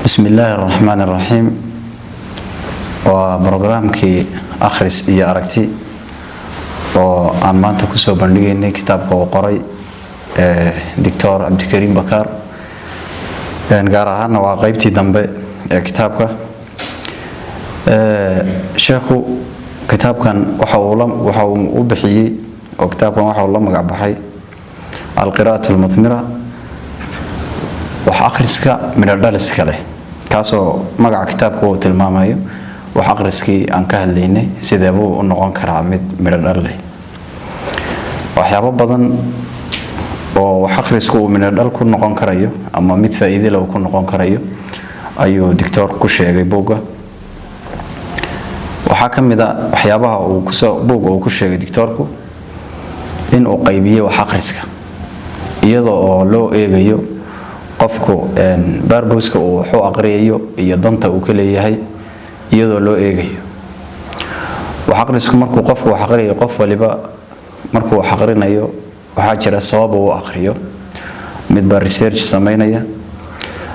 Bismi illaahi araxmaan iraxiim. Waa brograamkii Akhris iyo Aragti oo aan maanta kusoo bandhigaynay kitaabka uu qoray Doctor Cabdikariim Bakaar, gaar ahaana waa qeybtii dambe ee kitaabka. Sheekhu kitaabkan waxa uu u bixiyey oo kitaabkan waxa uu la magac baxay Alqiraa'at Almuthmira, wax akhriska midho dhaliska leh, kaasoo magaca kitaabka uu tilmaamayo wax akhriskii aan ka hadlaynay sideebuu u noqon karaa mid midho dhal leh. Waxyaabo badan oo wax akhrisku uu midho dhal ku noqon karayo ama mid faa'iide leh uu ku noqon karayo ayuu doctor ku sheegay buugga. Waxaa ka mid a waxyaabaha uu kusoo buugga uu ku sheegay doctoorku in uu qaybiyo wax akhriska iyadoo oo loo eegayo qofku purpose-ka uu wax u aqriyayo iyo danta uu ka leeyahay. Iyadoo loo eegayo wax aqrisku, markuu qofku wax aqriyayo, qof waliba markuu wax aqrinayo waxaa jira sabab uu u aqriyo. Mid baa research samaynaya,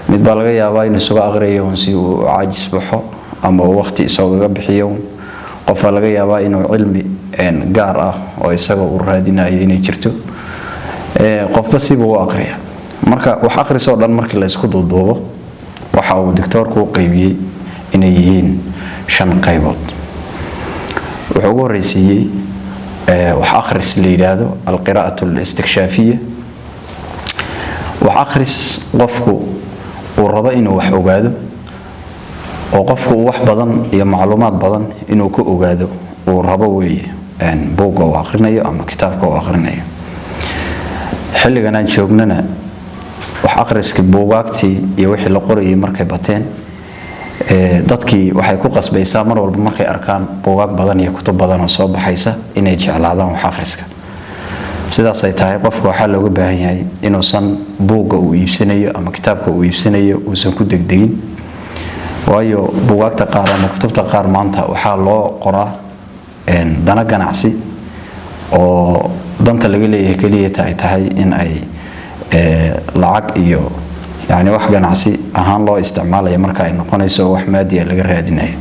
mid baa laga yaabaa inuu isuga aqriyayo un si uu caajis baxo ama uu waqti isoogaga bixiyo. Qofaa laga yaabaa inuu cilmi gaar ah oo isaga uu raadinayo inay jirto. Qofba sibuu u aqriya. Marka wax akhris oo dhan markii la isku duuduubo, waxa uu doctoorku u qaybiyey inay yihiin shan qaybood. Wuxuu ugu horreysiiyey wax akhris la yidhaahdo alqiraa'at alistikshafiya, wax akhris qofku uu rabo inuu wax ogaado oo qofku uu wax badan iyo macluumaad badan inuu ka ogaado uu rabo weeye buugga uu akhrinayo ama kitaabka uu akhrinayo. Xilligan aan joognana wax akhriskii buugaagtii iyo wixii la qorayay markay bateen, dadkii waxay ku qasbaysaa mar walba markay arkaan buugaag badan iyo kutub badan oo soo baxaysa inay jeclaadaan wax akhriska. Sidaasay tahay, qofka waxaa looga baahan yahay inuusan buugga uu iibsanayo ama kitaabka uu iibsanayo uusan ku degdegin, waayo buugaagta qaar ama kutubta qaar maanta waxaa loo qoraa dana ganacsi oo danta laga leeyahay keliyata ay tahay in ay lacag iyo yani wax ganacsi ahaan loo isticmaalayo marka ay noqonayso wax maadiya laga raadinayo.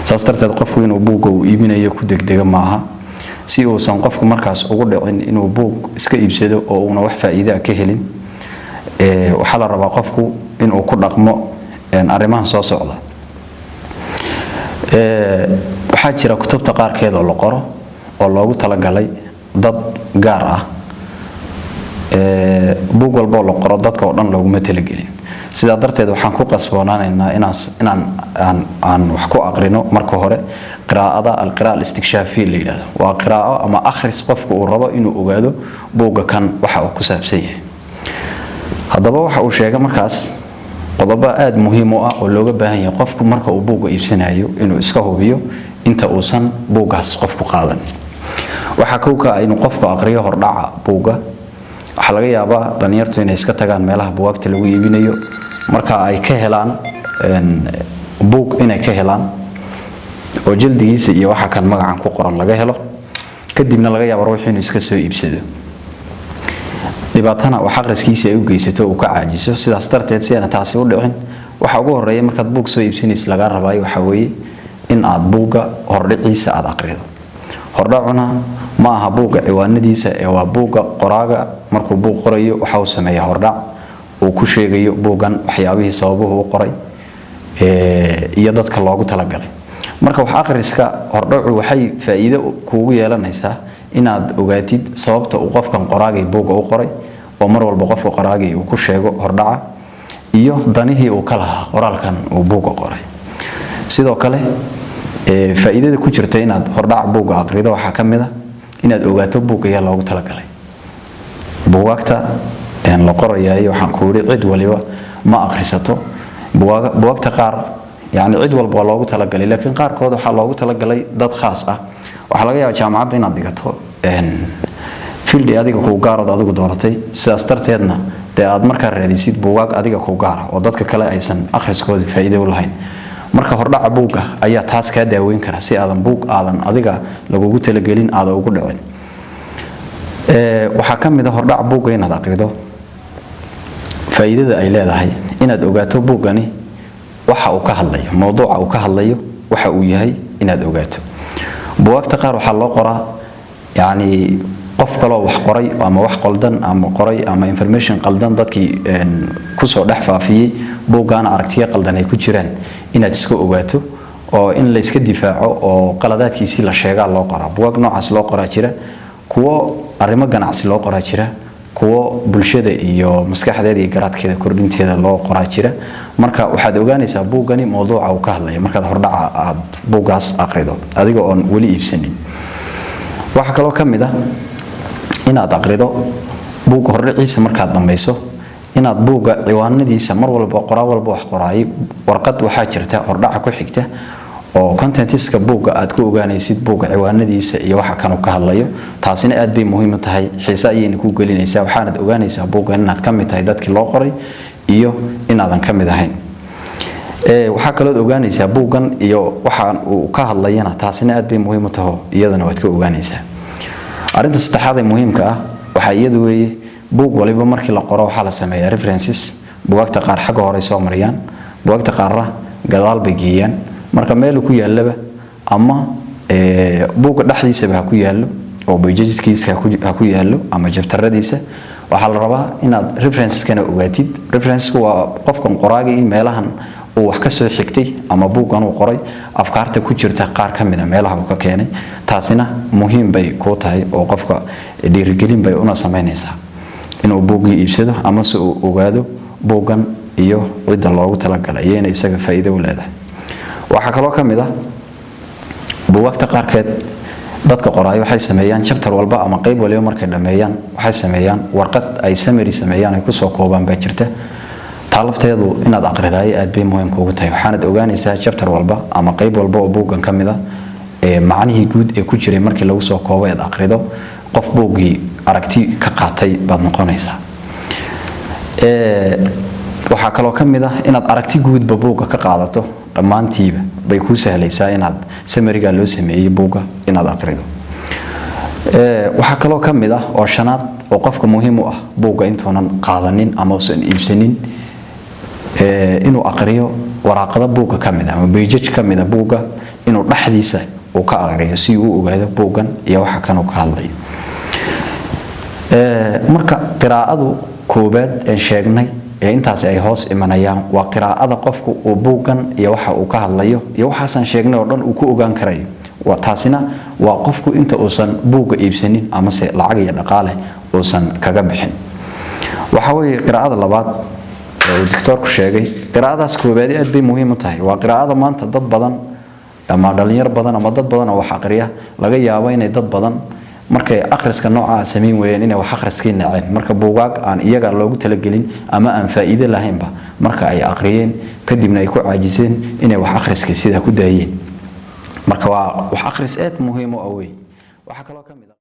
Saas darteed, qofku inuu buugga uu iibinayo ku degdega maaha, si uusan qofku markaas ugu dhicin inuu buug iska iibsado oo uuna wax faa'iida ka helin. Waxaa la rabaa qofku inuu ku dhaqmo arrimahan soo socda. Waxaa jira kutubta qaarkeed oo la qoro oo loogu talagalay dad gaar ah. Buug walboo la qoro dadka oo dhan looguma talagelin. Sidaa darteed, waxaan ku qasboonaanaynaa inaan aan wax ku aqrino marka hore qiraa'ada alqiraa alistikshafiya la yidhahdo. Waa qiraa'o ama akhris qofku uu rabo inuu ogaado buugga kan waxa uu ku saabsan yahay. Haddaba, waxa uu sheegay markaas qodobo aada muhiim u ah oo looga baahan yahay qofku marka uu buugga iibsanayo inuu iska hubiyo inta uusan buuggaas qofku qaadan. Waxaa kowka ah inuu qofku aqriyo hordhaca buugga. Waxaa laga yaabaa dhalinyartu inay iska tagaan meelaha buugaagta lagu iibinayo, marka ay ka helaan buug, inay ka helaan oo jaldigiisa iyo waxa kan magacan ku qoran laga helo, kadibna laga yaaba ruux inuu iska soo iibsado, dhibaatana wax akhriskiisa ay u geysato, uu ka caajiso. Sidaas darteed, si aana taasi u dhicin, waxa ugu horeeya markaad buug soo iibsanaysa lagaa rabaayo waxa weeye in aad buugga hordhiciisa aad aqrido. Hordhacuna ma aha buugga ciwaanadiisa ee waa buugga qoraaga. Markuu buug qorayo, waxa uu sameeyaa hordhac uu ku sheegayo buuggan waxyaabihii sababuhu u qoray iyo dadka loogu talagalay. Marka wax akhriska hordhacu waxay faa'iido kuugu yeelanaysaa inaad ogaatid sababta uu qofkan qoraagay buugga u qoray, oo mar walba qofka qoraagay uu ku sheego hordhaca iyo danihii uu ka lahaa qoraalkan uu buugga qoray. Sidoo kale, faa'iidada ku jirta inaad hordhaca buugga aqrido waxaa ka mid a inaad ogaato buugga yaa loogu talagalay. Buugaagta la qorayaay, waxaan ku yidhi, cid waliba ma akhrisato. Buugaagta qaar yani cid walba waa loogu talagalay, laakiin qaarkood waxaa loogu talagalay dad khaas ah. Waxaa laga yaabaa jaamacadda inaad dhigato field adiga kuu gaarood adigu dooratay. Sidaas darteedna dee aad markaa raadisid buugaag adiga kuu gaara oo dadka kale aysan akhriskooda faa'iido u lahayn. Marka hordhaca buugga ayaa taas kaa daaweyn kara, si aadan buug aadan adiga lagugu talagelin aadan ugu dhicin. Waxaa ka mid a hordhaca buugga inaad aqrido faa'iidada ay leedahay inaad ogaato buuggani. Waxa uu ka hadlayo, mowduuca uu ka hadlayo, waxa uu yahay inaad ogaato. Buwaagta qaar waxaa loo qoraa, yacni, qof kaloo wax qoray ama wax qaldan ama qoray ama information qaldan dadkii kusoo dhex faafiyey buuggaana aragtiyo qaldan ay ku jiraan inaad iska ogaato oo in la iska difaaco oo qaladaadkiisii la sheegaa loo qoraa. Buwaag noocaas loo qoraa jira, kuwo arrimo ganacsi loo qoraa jira, kuwo bulshada iyo maskaxdeeda iyo garaadkeeda kordhinteeda loo qoraa jira. Marka waxaad ogaanaysaa buuggani mowduuca uu ka hadlaya markaad hordhaca aad buuggaas aqrido adiga oon weli iibsanin. Waxaa kaloo ka mid ah inaad aqrido buugga hordhaciisa markaad dhammayso, inaad buugga ciwaanadiisa mar walba, qoraa walba wax qoraayay, warqad waxaa jirta hordhaca ku xigta oo contents-ka buugga aad ku ogaanaysid, buugga ciwaanadiisa iyo waxa kanu ka hadlayo. Taasina aad bay muhiim u tahay, xiise ayayna kuu gelinaysaa, waxaanad ogaanaysaa buuggan inaad ka mid tahay dadkii loo qoray iyo inaadan ka mid ahayn. Waxaa kalood ogaanaysaa buuggan iyo waxaan uu ka hadlayana, taasina aad bay muhiim u taho, iyadana waad ka ogaanaysaa. Arrinta saddexaad ee muhiimka ah waxaa iyadu weeye, buug waliba markii la qoro waxaa la sameeyaa references. Bugaagta qaar xagga hore soo mariyaan, bugaagta qaarna gadaal bay geeyaan. Marka meel ku yaallaba ama buugga dhexdiisaba ha ku yaallo oo pages-kiisa ha ku yaallo ama chapter-adiisa, waxaa la rabaa inaad references-kana ogaatid. References-ku waa qofkan qoraagii meelahan uu wax ka soo xigtay ama buuggan uu qoray afkaarta ku jirta qaar ka mid a meelaha uu ka keenay. Taasina muhiim bay kuu tahay oo qofka dhiirigelin bay una samaynaysaa inuu buuggii iibsado ama se uu ogaado buuggan iyo cidda loogu talagalay iyo inay isaga faa'iido u leedahay. Waxaa kaloo ka mid ah, buugaagta qaarkeed dadka qoraay waxay sameeyaan chapter walba ama qayb waliba markay dhammeeyaan, waxay sameeyaan warqad ay summary sameeyaan, ay kusoo koobaan baa jirta. Taa lafteedu inaad aqridaayo aad bay muhiim kuugu tahay. Waxaanad ogaanaysaa chapter walba ama qayb walba oo buuggan ka mid a ee macnihii guud ee ku jiray markii lagu soo koobay aad aqrido, qof buuggii aragti ka qaatay baad noqonaysaa. Waxaa kaloo ka mid ah inaad aragti guudba buugga ka qaadato. Dhammaantiiba bay kuu sahlaysaa inaad summary-ga loo sameeyey buugga inaad aqrido. Waxaa kaloo ka mid ah oo shanaad oo qofka muhiim u ah buugga intuunan qaadanin ama uusan iibsanin inuu aqriyo waraaqada buugga ka mid ah ama pages ka mid a buugga inuu dhexdiisa uu ka aqriyo si uu u ogaado buuggan iyo waxa kan uu ka hadlayo. Marka qiraa'adu koobaad een sheegnay ee intaasi ay hoos imanayaan waa qiraa'ada qofku uu buuggan iyo waxa uu ka hadlayo iyo waxaasaan sheegnay oo dhan uu ku ogaan karayo. Taasina waa qofku inta uusan buugga iibsanin amase lacag iyo dhaqaale uusan kaga bixin. Waxa weeye qiraa'ada labaad ee uu doctoorku sheegay. Qiraa'adaas koobaad aad bay muhiim u tahay. Waa qiraa'ada maanta dad badan ama dhalinyar badan ama dad badan oo wax aqriya laga yaabo inay dad badan markay akhriska noocaa samayn weeyeen inay wax akhriskii naceen. Marka buugaag aan iyaga loogu talagelin ama aan faa'iido lahaynba marka ay aqriyeen, kadibna ay ku caajiseen inay wax akhriskii sidaa ku daayeen. Marka waa wax akhris aad muhiim u ah wey. Waxaa kaloo ka mid ah